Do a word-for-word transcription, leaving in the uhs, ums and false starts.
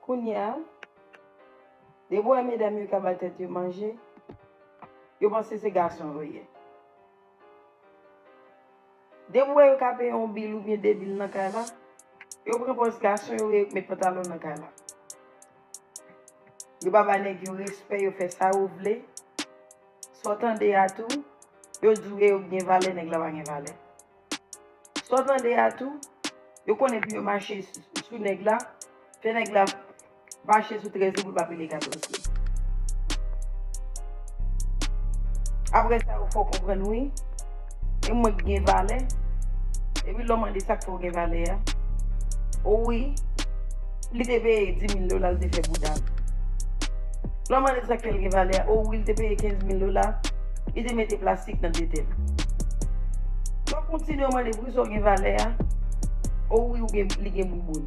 Kounye a, depi w wè medam yo ka ba tèt yo manje, yo panse se gason yo ye. Depi w wè yo ka peye yon bil oubyen de bil nan kay la, yo pran pòz gason yo ye, met pantalon nan kay la. Yo pa ba nèg yo respè, yo fè sa yo vle. Sa w tande a tou, yo di w e yo k gen valè, nèg la pa gen valè. Sa w tande a tou, yo konnen pou yo mache sou, sou nèg la, fè nèg la mache sou trèz li pou l pa pile katòz li. Apre sa, yo fè w konprann wi, e mwen k gen valè. Epi lè w mande sa k fè w gen valè a, o wi, li te peye dis mil dola, li te fè bouda l. Lè w mande sa k fè l gen valè a, o wi, li te peye kenz mil dola, li te mete plastik nan tete l. Lè w kontinye mande poukisa w gen valè a, o wi, ou gen, li gen bouboun.